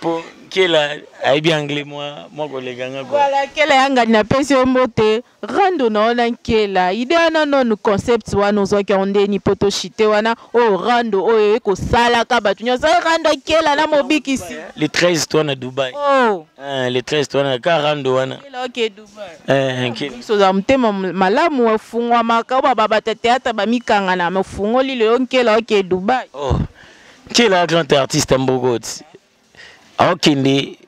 Speaker 1: po. Nkela ayebi anglais mwa mwa koleka nga
Speaker 2: quoi. Voilà, Nkela ya ngani napesi yo mbote. Rando na wana Nkela. Idée wana nonu concept wana ozwaki yango ndeni mpo toshite wana oyo rando oyo ekosalaka bato nyonso eh, rando Nkela na mobikisi.
Speaker 1: Le 13 toi na Dubai.
Speaker 2: Oh.
Speaker 1: Eh, le 13 toi na ka rando wana.
Speaker 2: Nkela oke Dubai.
Speaker 1: Eh, Nkela.
Speaker 2: Biso oza motema malamu efungwamaka oyo bababata théâtre bamikangana mofungoli lelo Nkela oke Dubai.
Speaker 1: Oh. Nkela grand artiste mbokoti. Aokende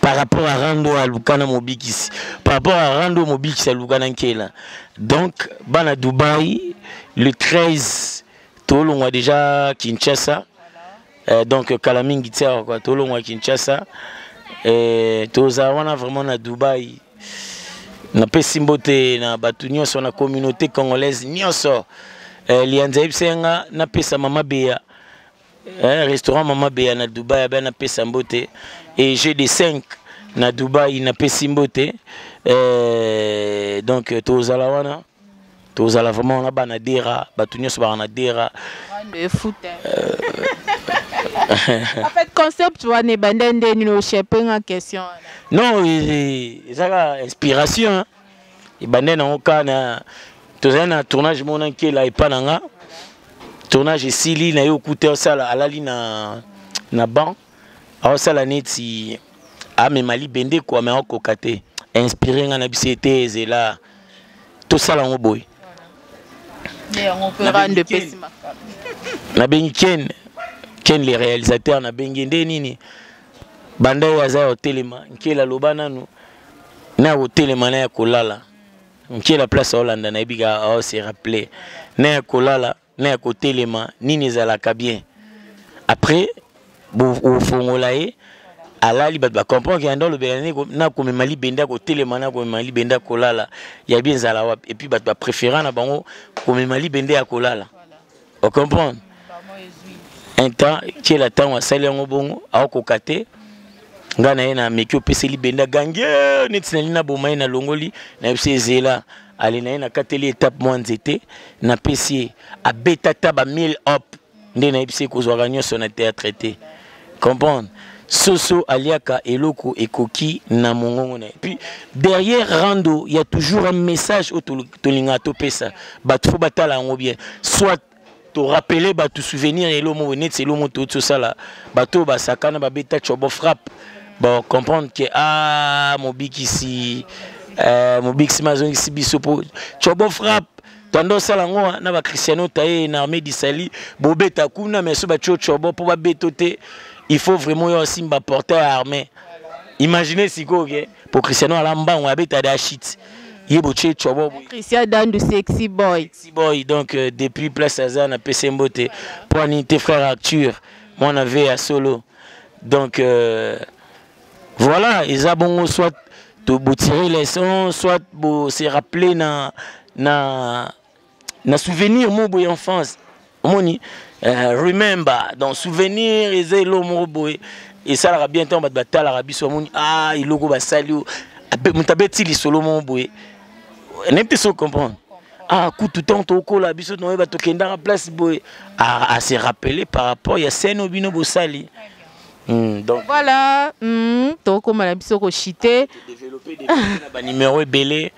Speaker 1: par rapport à rando aluka na mobikisi, par rapport à rando mobikisi aluka na Nkela. Donc bana Dubaï le 13 tolongwa déjà Kinshasa. Donc kala mingi ti awa quoi, tolongwa Kinshasa. Tozala wana vraiment na Dubaï. Napesi mbote na bato nyonso na communauté congolaise nyonso. Lianza yebisa nga napesa mama Bea. Restaurant Mama Bea na Dubaï abe napesa mbote. Et j'ai des 5 na Dubaï napesi mbote. Donc tozala wana, tozala vraiment na bana dera, bato nyonso baka na dera.
Speaker 2: Rando efuta. En fait concept wana ebanda nde nini oshepe nga question wana?
Speaker 1: Non, ezaka inspiration, hein. Ebanda nango kaka na tozali na tournage mona Nkela epa na nga. Tournage esili na ye okuta osala alali na banc, aosala neti amema libende quoi, mais aokoka te. Inspiré nga na biso ete ezela tosala yango boye. Nabengi Ken, Ken le réalisateur, nabengi nde nini banda oyo aza ya kotelema. Nkela aloba nanu na ya kotelema na ya kolala. Nkela place aolanda nayebi kaka ao se rappeler na ya kolala na ya kotelema nini ezalaka bien. Après bofongola ye alali, bato ba comprendre que ando lobela ne na komema libende ya kotelema na komema libende ya kolala ya bien ezala wapi. Et puis bato ba préférant na bango komema libende ya kolala. O comprendre? Un temps Nkela ntango asali yango bongo aokoka te. Nga na ye na meki opesi libende agangi neti nali na boma ye na longoli na yebisi ezela ale na ye na kateli étape mwa nzete na pesi ye abeta ta ba 1000 hop nde na yebisi kozwaka nyonso na théâtre te. Comprendre? Soso aliaka eloko ekoki na mongongo na ye. Puis derrière rando il y a toujours un message au tolinga topesa. Bato faut batala yango bien. Soit to rappeler bato souvenir elomo neti elomo to tosala bato basakana babeta chobo frappe. Bon comprendre que ah mobikisi mobikisi mazongisi biso po chobo frappe. Tando sala ngo na ba Cristiano taye na armée d'Isali bobeta kuna mais so ba chocho bo po ba beto te. Il faut vraiment yo simba porter armée. Imaginez siko OK pour Cristiano ala mbango abeta da shit. Ye bo chocho bo.
Speaker 2: Christian Dandu sexy boy.
Speaker 1: Sexy boy donc depuis place Azana na PC Mbote pour anité frère Arthur moi na V à solo. Donc voilà, ils bongo soit to tirer les sons, soit bo se rappeler na na na souvenir mo boy enfance. Omoni remember donc souvenir ezelo mo boy et ça la bien temps bat batala rabiso omoni ah iloko basali mutabeti li solo mo boy. N'importe ce comprendre. Ah kutu tant okola biso no ba tokenda place boy à se rappeler par rapport ya scène bino bosali. Donc
Speaker 2: voilà, tokoma na biso ko chiter
Speaker 1: développer des na ba numéro ebele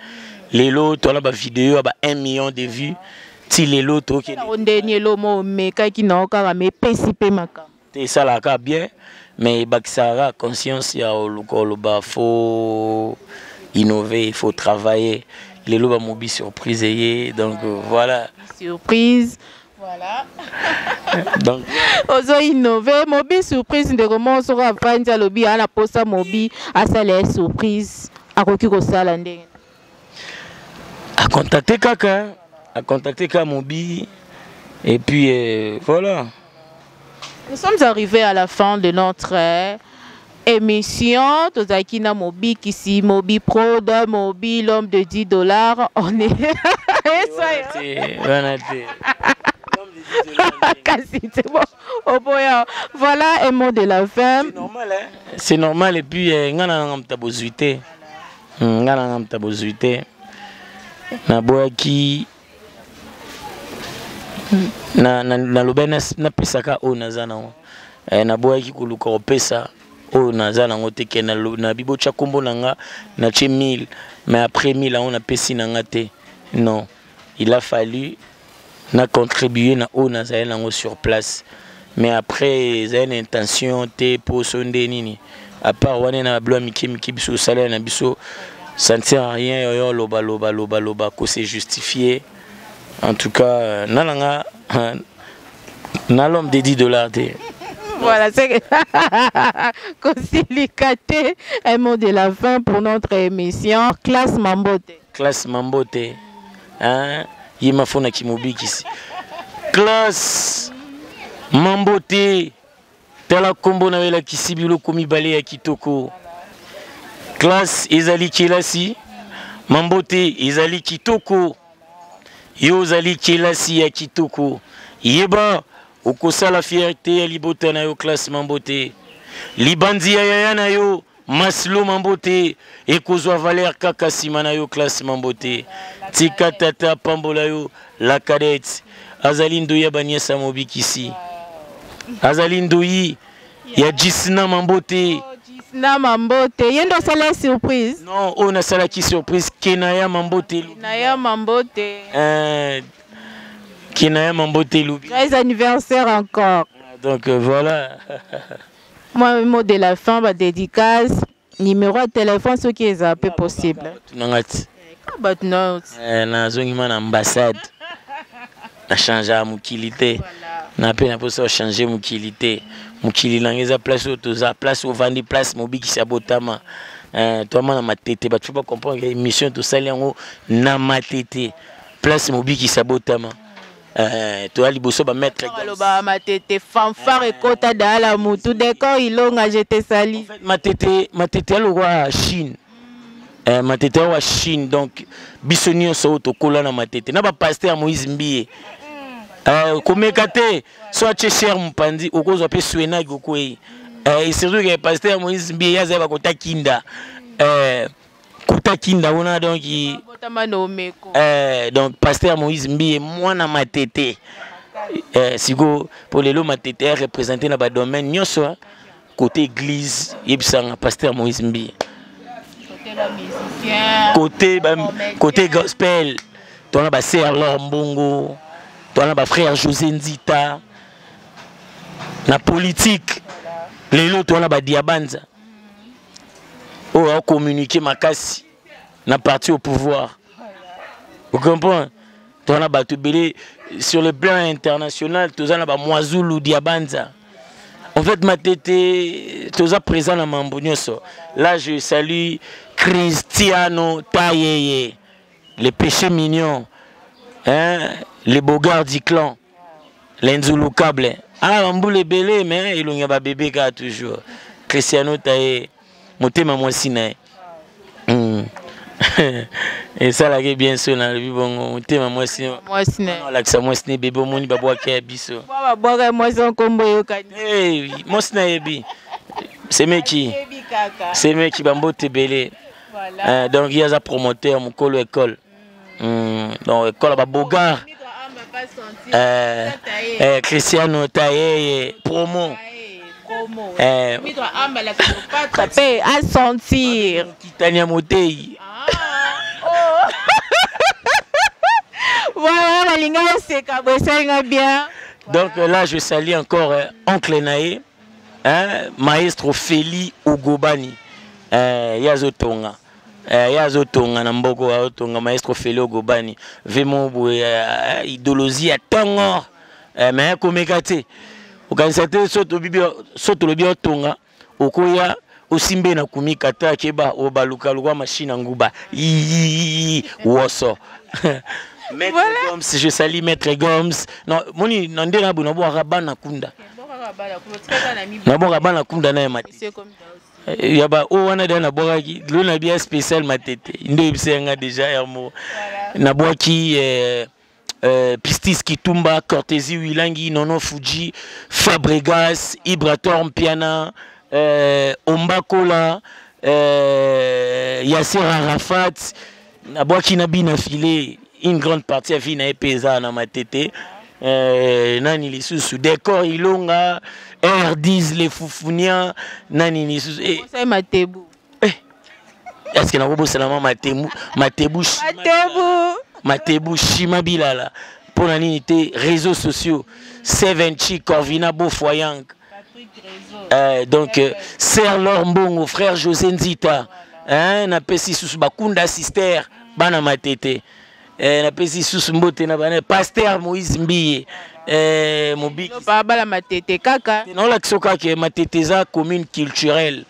Speaker 1: lelo tola ba vidéo ba 1 million de vues ti lelo toke
Speaker 2: ndeni elo mo mekaki na okaka me pesi pe maka
Speaker 1: te salaka bien mais bakisaka conscience ya oluka faut innover, il faut travailler lelo ba mobi surprise ye donc voilà
Speaker 2: surprise voilà.
Speaker 1: Donc
Speaker 2: ozo innover mobi surprise ndeko mo soko avandi alobi ana posa mobi asala surprise akoki kosala ndenge
Speaker 1: a contacter kaka a contacter kaka mobi et puis voilà.
Speaker 2: Nous sommes arrivés à la fin de notre émission. Tozaki na Mobi Kisi, Mobi Prod, Mobi l'homme de 10 $. On est
Speaker 1: Wana te.
Speaker 2: Kasi, c'est bon. Oh boy, voilà un mot de la fin.
Speaker 1: C'est normal, hein? C'est normal. Et puis, nga na nga mta bozuite. Nga na nga mta bozuite. Na boyaki na na na lobe na na pesaka oyo naza nango. Na boyaki koluka kopesa. Oyo naza nango te ke na bibotya nkombo na nga, natie 1000, mais après 1000 yango napesi na nga te. Non, il a fallu na contribuer na oyo nazali nango sur place, mais après ezali na intention te mpo so nde nini, à part wana na babilo ya mike mike biso osalela na biso, ça ne sert à rien oyo loba loba loba loba ko se justifier. En tout cas, na nanga na l'homme de 10 $ te.
Speaker 2: Voilà, c'est Kosilikate, un mot de la fin pour notre émission. Classe Mambote.
Speaker 1: Classe Mambote. Hein? Yema fona kimobikisi. Classe Mambote. Tala kombo na yo elakisi biloko mibale ya kitoko. Classe ezali kelasi, Mambote ezali kitoko. Yo ozali kelasi ya kitoko. Yeba okosala fierté ya libota na yo, Classe Mambote. Libandi ya yaya na yo Maslo Mambote ekozwa valeur kaka nsima na yo, Classe Mambote. Tika tata apambola yo. La cadette azali ndoyi ya baniesa mobikisi, azali ndoyi ya Jisna Mambote.
Speaker 2: Jisna Mambote, ye nde osala surprise?
Speaker 1: Non, oyo nasalaki surprise, Kenaya Mambote.
Speaker 2: Kenaya Mambote.
Speaker 1: Kenaya Mambote Lubi.
Speaker 2: Joyeux anniversaire encore.
Speaker 1: Donc voilà.
Speaker 2: Moi, mot de la fin, ba dédicace, numéro de téléphone soki eza pe possible.
Speaker 1: Nanga ti.
Speaker 2: Bato na
Speaker 1: Nazongi ma na ambassade, nachangeaka mokili te, na mpe na mposa ochange mokili te. Mokili nanga eza place oyo toza, place ovandi, place mobikisi ya botama. Toama na Matete, bato faut bacomprendre ke émission tosali yango na Matete, place mobikisi ya botama. Toya liboso bamaître.
Speaker 2: Aloba Matete, fanfare ekota dala mutu décor ilonga, je te sali.
Speaker 1: En fait, Matete, Matete alokwa Chine. Matete awa Chine, donc biso nyonso oyo tokola na Matete na bapasteur ya Moïse Mbiye, komeka te so atie cher mopanzi, okozwa mpe swenaki okwei. Et surtout ke pasteur ya Moïse Mbiye ye azali bakota kinda, kota kinda wana, donc
Speaker 2: botama na omeko.
Speaker 1: Donc pasteur Moïse Mbiye, mwana Matete. Sikoyo po lelo Matete areprésente na badomaine nyonso, hein. Côté église, yebisanga pasteur Moïse Mbiye. Côté ba, côté gospel, tona ba sœur Laure Mbongo, tona ba frère José Nzita. Na politique lelo tona ba Diabanza oyo acommuniquer makasi na parti au pouvoir, vous comprenez? Tona bato ebele sur le plan international, toza na bamwazulu Diabanza. En fait, Matete toza présent na mambo nyonso. Là, je salue Cristiano Tayeye, les péchés mignons, hein, les bogards du clan, l'enzulukable. Ah, bambula ebele, mais elongi ya babebe kaka toujours. Cristiano Taye, motema mwasi na ye. Esalaki bien so nalobi bongo, motema mwasi.
Speaker 2: Mwasi na ye.
Speaker 1: Alakisa mwasi na bebe, omoni babwaki ya biso.
Speaker 2: Babwaka mwasi, nkombo eyokani.
Speaker 1: Hey, mwasi nayebi semeki.
Speaker 2: Yebi kaka.
Speaker 1: Semeki, bambote ebele. Donc ye aza promoteur mokolo école. Donc école ya babogar, Cristiano Tayeye promo.
Speaker 2: Mpe asentir.
Speaker 1: Kitani ya motei.
Speaker 2: Voilà, balinga oseka boye, esalinga bien.
Speaker 1: Donc là, je salue encore oncle naye, hein, maestro Feli Ogobani, ye azotonga, ye azotonga na mboko, azotonga. Maestro Feli Ogobani vemo boye, idéologie ya ntongo, mais komeka te, okanisa te so so tolobi otonga, okoya osimbe na kumika te, akeba obaluka lokwa machine ya nguba woso. Maître
Speaker 2: Voilà.
Speaker 1: Goms, je salue Maître Goms. Non, moni na nde na boye nabwaka bana kunda. Nabwaka bana kunda na ya Matete. Ya ba oyo wana deja nabwakaki lo na bia spécial Matete nde oyebisa yanga déjà ya mo nabwaki, Pistis Kitumba, Cortési Wilangi, Nono Fuji, Fabregas, Ibrator Mpiana, Ombakola, Yasser Arafat, nabwaki na bina filé une grande partie ya vie na ye mpe eza na Matete. Nani lisusu? Décor Ilonga, R10 les Fufunia nani lisusu
Speaker 2: eh. Matebu
Speaker 1: eh. Est-ce que nakobosana ma Matebu Matebu
Speaker 2: Matebu
Speaker 1: Matebu Shima Bilala mpo na nini te réseaux sociaux Seven Chi Corvina Bofoyang donc Sœur Laure Mbongo frère José Nzita hein, napesi susu bakunda sister bana matete eh, napesi susu mbote na bana pasteur Moïse Mbiye eh, mobiki
Speaker 2: bala matete kaka
Speaker 1: naolakisa kaka matete eza commune culturelle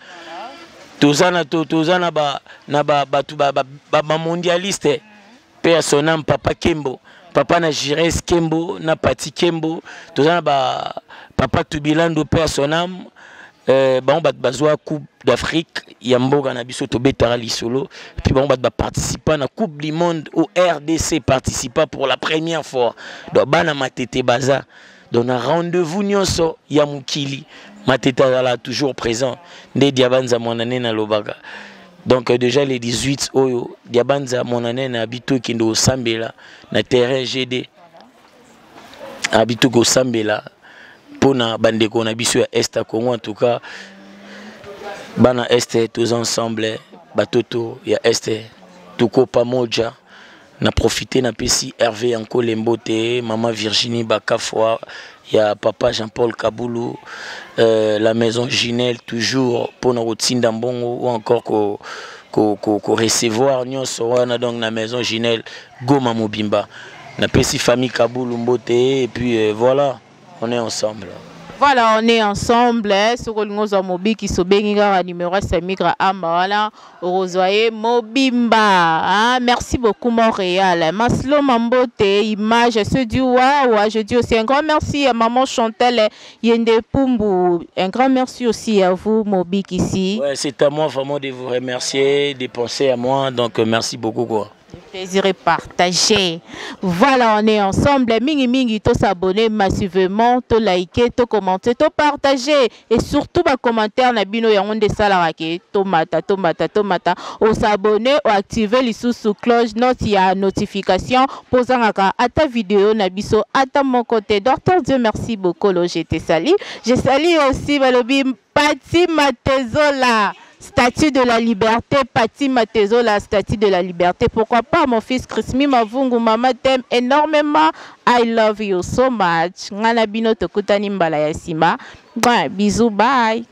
Speaker 1: toza na toza na ba na ba bato ba, ba, ba, ba mondialiste pe ya son âme papa Kembo papa na Jires Kembo na Pati Kembo toza na ba papa Tubilando pe ya son âme bango bato bazwa coupe d'Afrique ya mboka na biso tobetaka lisolo puis bango bato baparticipa na coupe du monde au RDC participa pour la première fois donc bana matete baza donc na rendez-vous nyonso ya mokili matete azala toujours présent nde diabanza mwana nene alobaka donc déjà les 18 oyo diabanza mwana nene abi tokende kosambela na terrain GD abi tokosambela mpona bandeko na biso ya est ya Congo. En tout cas bana est toza ensemble, batoto ya est tuko pamoja. Na profité napesi Hervé Yankole mbote, mama Virginie Bakafwa ya papa Jean-Paul Kaboulou, la maison Ginelle toujours mpona kotinda mbongo ou encore ko ko, ko, ko recevoir nyonso wana. Donc na maison Ginelle Goma Mobimba napesi famille Kaboulou mbote et puis voilà, on est ensemble.
Speaker 2: Voilà, on est ensemble. Soki olingi ozwa mobiki, sobengi kaka numéro ya Samigra Amba wana, okozwa ye mobimba. Hein? Merci beaucoup Montréal. Maslo Mambote, image, se dit waouh. Je dis aussi un grand merci à maman Chantal Yende Pumbu. Un grand merci aussi à vous Mobikisi.
Speaker 1: Ouais, c'est à moi vraiment de vous remercier, de penser à moi. Donc merci beaucoup quoi.
Speaker 2: Le plaisir est partagé. Voilà, on est ensemble. Mingi mingi, to s'abonner massivement, to liker, to commenter, to partager. Et surtout, ba commentaire na bino ya onde salaka ke to mata, to mata, to mata. O s'abonner, o activer les sous cloche, note ya notification, posangaka ata vidéo na biso, ata mon côté. Docteur Dieu merci beaucoup, je te salue. Je salue aussi balobi Pati Matezola. Statue de la liberté, Pati Matezola, statue de la liberté. Pourquoi pas mon fils Chrismi Mavungu, maman t'aime énormément. I love you so much. Ngana bino tokutani mbala ya sima. Bon, bisous, bye.